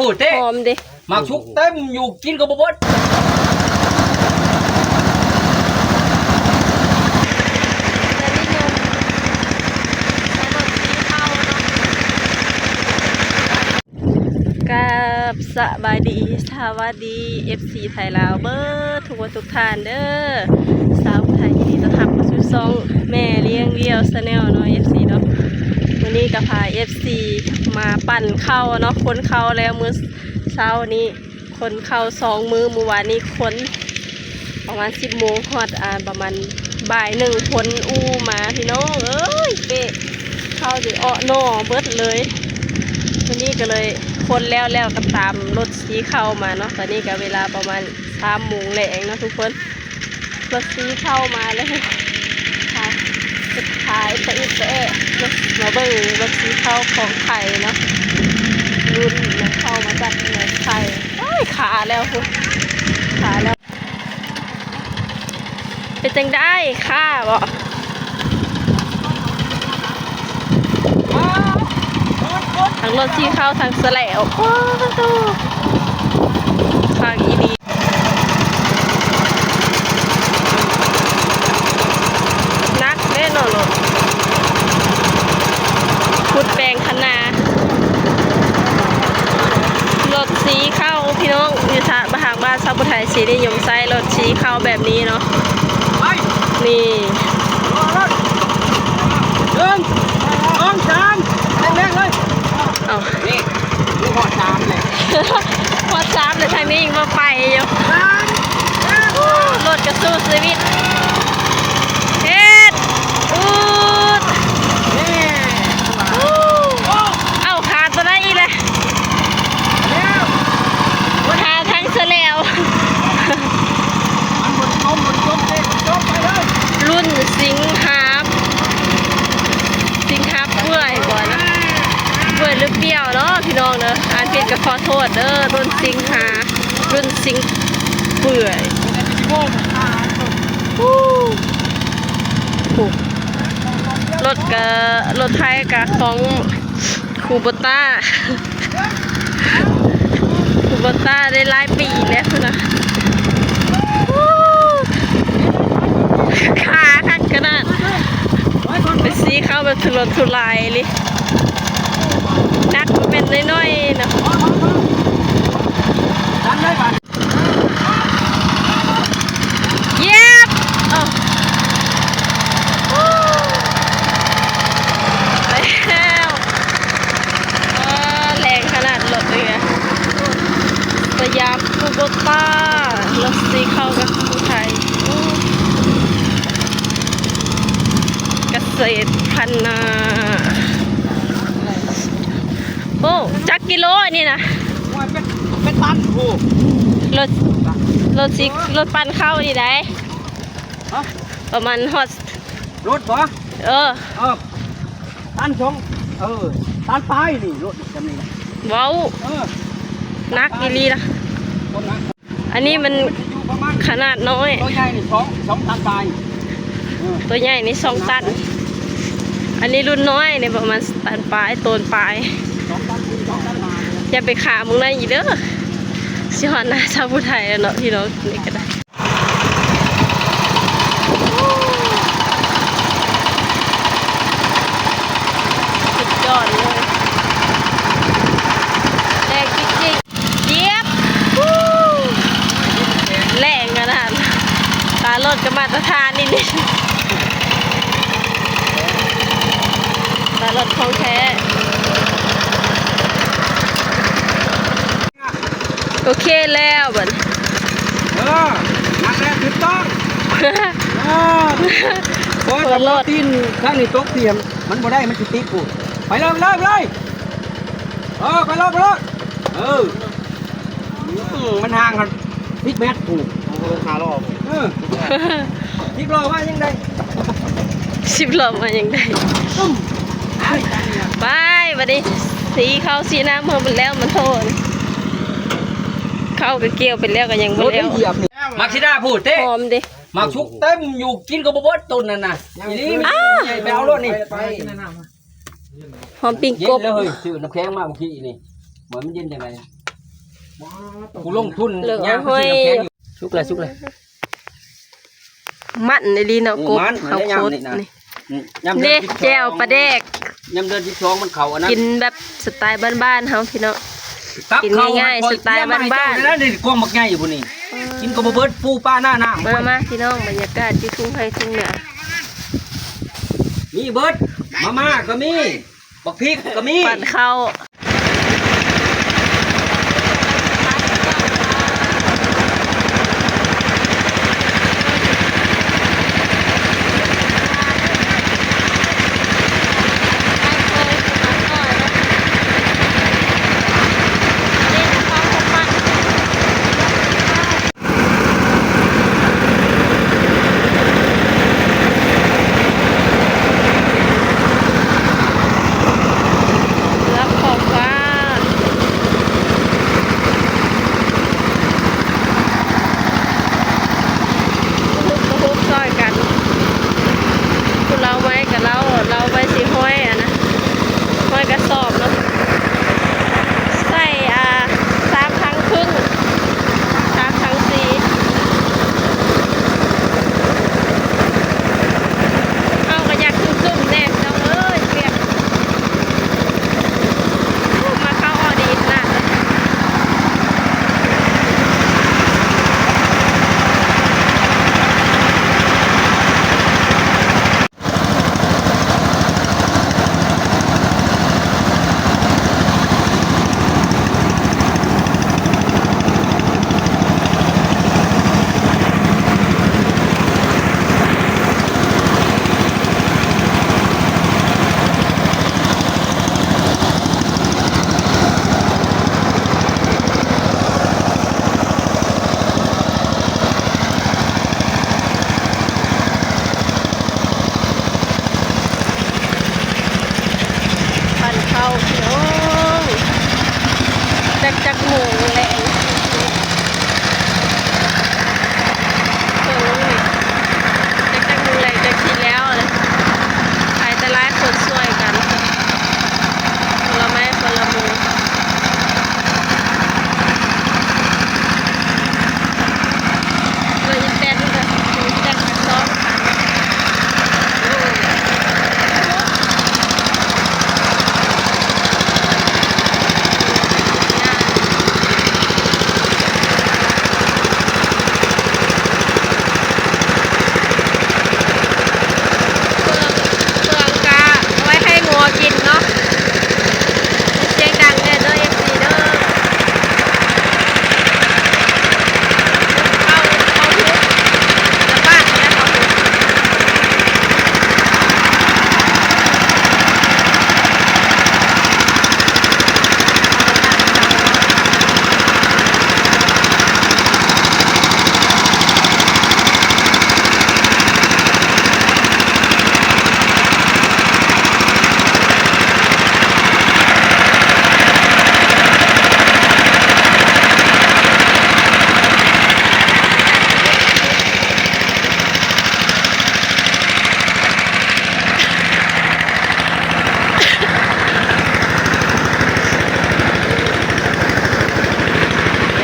ໂອ້ ແທ້ ຫອມເດ້ ໝາກສຸກເຕັມຢູ່ ກິນກໍບໍ່ເບິດ. ກາບສະບາຍດີ ສະຫວັດດີ ເອັຟຊີ ໄທລາວເບິດທຸກຄົນທຸກທ່ານເດີ. ສາວໄທຍິນດີຕ້ອນຮັບເຂົ້າສູ່ຊ່ອງແມ່ລ້ຽງດ່ຽວ Channel ເນາະ ເອັຟຊີ ເນາະ. ມື້ນີ້ກໍພາ ເອັຟຊີ ມາປັ່ນເຂົ້າເນາະ ຄົນເຂົ້າແລ້ວ ມື້ເຊົ້ານີ້ ຄົນເຂົ້າສອງມື້ ມື້ວານນີ້ຄົນ ປະມານສິບໂມງ ຮອດ ອ່າ ປະມານບ່າຍໜຶ່ງ ຄົນອູ່ມາ ພີ່ນ້ອງເອີຍ ເປະ ເຂົ້າຈົນເອາະໜໍ່ເບິດເລີຍ. ມື້ນີ້ກໍເລີຍຄົນແລ້ວ ແລ້ວກໍຕາມລົດຊີເຂົ້າມາເນາະ. ຕອນນີ້ກໍເວລາປະມານສາມໂມງແລງເນາະທຸກຄົນ ລົດຊີເຂົ້າມາແລ້ວ ສຸດທ້າຍ ສະອິດສະແອະ ມາເບິ່ງລົດຊີເຂົ້າຂອງໄທເນາະ ລຸ້ນນະ ເຂົ້າມາຈາກເມືອງໄທ. ໂອ້ຍ ຄາແລ້ວພຸ້ນ ຄາແລ້ວ. ເປັນຈັ່ງໃດ ຄາບໍ່? ທັງລົດຊີເຂົ້າ ທັງສະແຫຼວ ໂອ້ໂຫ ຄັກອີ່ຫຼີ. ໜັກເດ້ເນາະລົດ ຂຸດແປງຄັນນາ. ລົດຊີເຂົ້າພີ່ນ້ອງ ຢູ່ທາງ ທາງບ້ານຊາວຜູ້ໄທຊິນິຍົມໃຊ້ລົດຊີເຂົ້າແບບນີ້ເນາະ. ໄປ ນີ້ ໜຶ່ງ ສອງ ສາມ ແຮງໆ ເລີຍ. ເອົ້າ ນີ້ ຮອດສາມແລ້ວ ຮອດສາມແລ້ວ ທາງນີ້ຍັງບໍ່ໄປຢູ່. ລົດກໍສູ້ຊີວິດ ເຮັດ ອູດ ເອົ້າ ຂາຕົວໃດອີກແຫຼະ ຂາທັງສະແຫຼວ. ລຸ້ນສິງຫາ ສິງຫາເປື່ອຍບໍ່ນະ ເປື່ອຍຫຼືເປື່ຽວເນາະ ພີ່ນ້ອງເດີ ອ່ານຜິດກໍຂໍໂທດເດີ. ລຸ້ນສິງຫາ ລຸ້ນສິງເປື່ອຍ ໂອ້ ລົດກະ ລົດໄຖກະຂອງຄູໂບຕ້າ ຄູໂບຕ້າໄດ້ຫຼາຍປີແລ້ວພຸ້ນນະ. ໂອ້ ຄາຄັກຂະໜາດ ໄປຊີເຂົ້າແບບທຸລົນທຸລາຍອີ່ຫຼີ ໜັກບໍ່ແມ່ນນ້ອຍໆ ນະ. ຢຽບ ເອົ້າ ໄປແລ້ວ ເອີ ແລງຂະໜາດລົດເລີຍ ສະຫຍາມຄູໂບຕ້າ ລົດຊີເຂົ້າກັບຄູໄທ ກະເສດພັນນາ. ໂອ້ ຈັກກິໂລອັນນີ້ນະ? ໂອ້ຍ ເປັນ ເປັນຕັນພຸ້ນ ລົດ ລົດຊິ ລົດປັ່ນເຂົ້ານີ້ໃດ ຮະ? ປະມານຮອດ ລົດບໍ່? ເອີ ເອີ ຕັນສອງ ເອີ ຕັນປາຍນີ້ ລົດຈຳນີ້ນະ ເວົ້າ ເອີ ໜັກອີ່ຫຼີນະ ຄົນໜັກ. ອັນນີ້ມັນຂະໜາດນ້ອຍ ຕົວໃຫຍ່ນີ້ສອງ ສອງຕັນປາຍ ເອີ ຕົວໃຫຍ່ນີ້ສອງຕັນ ອັນນີ້ລຸ້ນນ້ອຍນີ້ປະມານຕັນປາຍ ໂຕນປາຍ ສອງຕັນ ສອງຕັນປາຍ. ຢ່າໄປຂ້າມເບິ່ງໃນອີກເດີ ຊິຮອດນາຊາວຜູ້ໄທແລ້ວເນາະ ພີ່ນ້ອງ ນີ້ກໍໄດ້. ສຸດຍອດເລີຍ ແລງຈິງໆ. ຢຽບ ແລງຂະໜາດ ຕາລົດກໍມາດຕະຖານອີ່ຫຼີ ຕາລົດຂອງແທ້. ໂອເຄແລ້ວບັດນີ້ ເອີ ນັ້ນແຫຼະຖືກຕ້ອງ ເອີ ໂອ້ຍ ຖ້າບໍ່ຕີນທາງນີ້ຕົກເຕຍ ມັນບໍ່ໄດ້ ມັນຊິຕິດພຸ້ນ ໄປເລີຍ ໄປເລີຍ ໄປເລີຍ ເອີ ໄປເລີຍ ໄປເລີຍ ເອີ. ອືມ ມັນຫ່າງກັນສິບແມັດພຸ້ນ ໂອ້ໂຫ ຫ້າລໍ້ ເອີ ສິບລໍ້ມາຍັງໄດ້ ສິບລໍ້ມາຍັງໄດ້ ປຶ້ມ ໄປ ບັດນີ້ ສີເຂົ້າສີນ້ຳເຮົາໝົດແລ້ວ ມັນໂທນ ເຂົ້າກໍກ່ຽວໄປແລ້ວ ກໍຍັງບໍ່ແລ້ວ ໝາກສີດາພຸ້ນເຕະ ຫອມເດ້ ໝາກສຸກເຕັມຢູ່ ກິນກໍບໍ່ເບິດຕົ້ນນັ້ນນະ ອີ່ຫຼີ ອ່າ ໃຫຍ່ ໄປເອົາໂລດນີ້ ໄປ ໄປ ຫອມປີ້ງກົບ ເຢັນແລ້ວເຮີ້ຍ ຊື້ນ້ຳແຂງມາເມື່ອກີ້ນີ້ ບໍ່ ມັນເຢັນຈັ່ງໃດ? ຜູ້ລົງທຶນ ເລີກເອົາຫ້ອຍ ສຸກແລ້ວ ສຸກແລ້ວ ມັນອີ່ຫຼີເນາະ ໂອ້ ກົບ ມັນ ເຮົາ ແລ້ວຍາມ ໂຄດ ນີ້ນະ ນີ້ ອືມ ຍາມເດືອນສິບສອງ ນີ້ ແຈ່ວປາແດກ ຍາມເດືອນສິບສອງມັນເຂົ້າອັນນັ້ນ ກິນແບບສະໄຕລ໌ບ້ານໆເຮົາພີ່ນ້ອງ ກັບເຂົ້າ ກິນງ່າຍໆ ສະໄຕລ໌ບ້ານໆ ນີ້ ກອງບັກໃຫຍ່ຢູ່ພຸ້ນນີ້ ອືມ ກິນກໍບໍ່ເບິດ ປູປາໜ້ານ້ຳ ມາ ມາພີ່ນ້ອງ ບັນຍາກາດຢູ່ທົ່ງໄຮ່ທົ່ງນາ ມີເບິດ ມາມ່າກໍມີ ບັກພິກກໍມີ ປັ້ນເຂົ້າ ເກືອບຂອບຟ້າ ມາຮຸບ ມາຮຸບຊ່ອຍກັນ ຜູ້ລາວໄມ້ກະລາວ ລາວໄວ້ຊິຮ້ອຍອັນນະ ຮ້ອຍກະສອບເນາະ ໃສ່ ອ່າ ສາມຖັງເຄິ່ງ ສາມຖັງສີ່ ເຮົາກໍຢາກຄຶມໆແດ່ພີ່ນ້ອງເອີຍ ປຽກ ມາເຂົ້າອໍດີຂະໜາດເລີຍ. ປັ້ນເຂົ້າພີ່ນ້ອງ ຈັກ ຈັກໂມງແລງ ເບິ່ງນີ້ ຈັກ ຈັກໂມງແລງ ຈັກຊິແລ້ວເລີຍ ໃຜແຕ່ຫຼາຍຄົນຊ່ວຍກັນ ຄົນລະໄມ້ຄົນລະມື. ເອີ ອີແຕນ ອີແຕນກະຊອກ ເຟືອງ ເຟືອງກະໄວ້ໃຫ້ງົວກິນເນາະ. ສຽງດັງແດ່ເດີ ເອັຟຊີ ເດີ ເຂົ້າ ເຂົ້າທຸກລະບ້ານແລ້ວ ເຂົ້າທຸກ.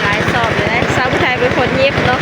ຫຼາຍໆຊອບເລີຍ ຊາວຜູ້ໄທເປັນຄົນຫຍິບເນາະ.